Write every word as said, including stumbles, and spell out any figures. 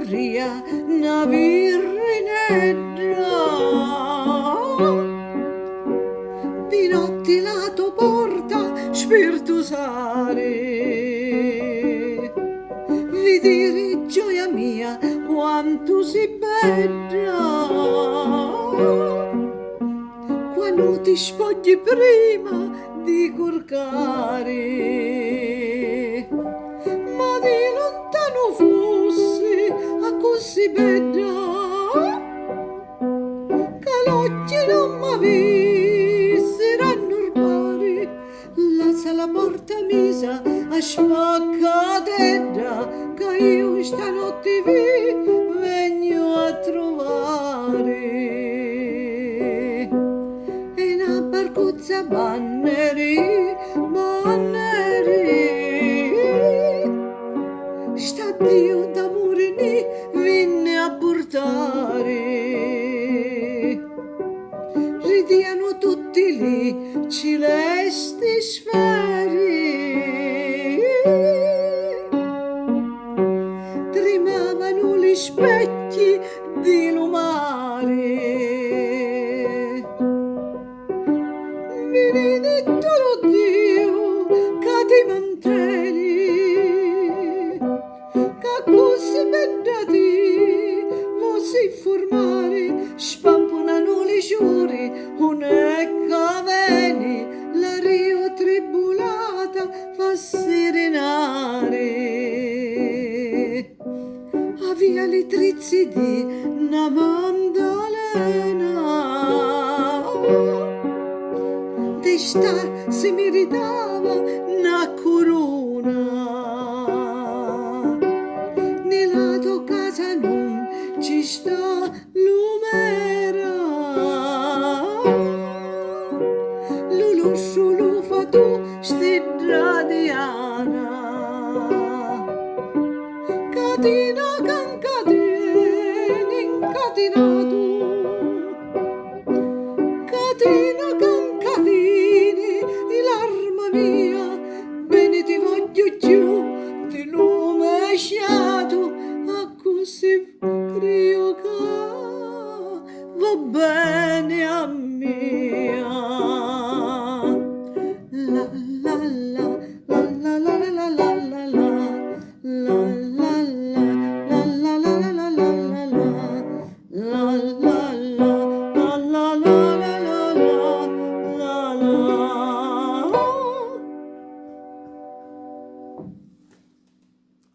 Ria na virrinedda, di notti la to porta spirtusari, vidiri gioia mia quantu si bedda, quannu ti spogghi prima di curcari. Ma di luntanu fussi accussì bedda, ca l'occhi non m'avissira a nurbari. Lazza la porta misa a spaccatedda, ca iu stanotti vi vegnu a truvari. E na barcuzza banneri, banneri, sta Diu d'amuri ni vinni a purtari. Ridianu tutti li cilesti sferi, trimavanu li specchi di lu mari. Binidittu lu Diu ca ti manteni, ca accussì bedda ti vosi furmari, spampunanu li ciuri, un'è ca veni, la Rio tribulata fa sirinari. Avia li trizzi di na mandalena, di sta si miritava na curuna. Ni la to casa nun ci sta lumera, lu lussu lu fa tu stidda Diana, ca ti na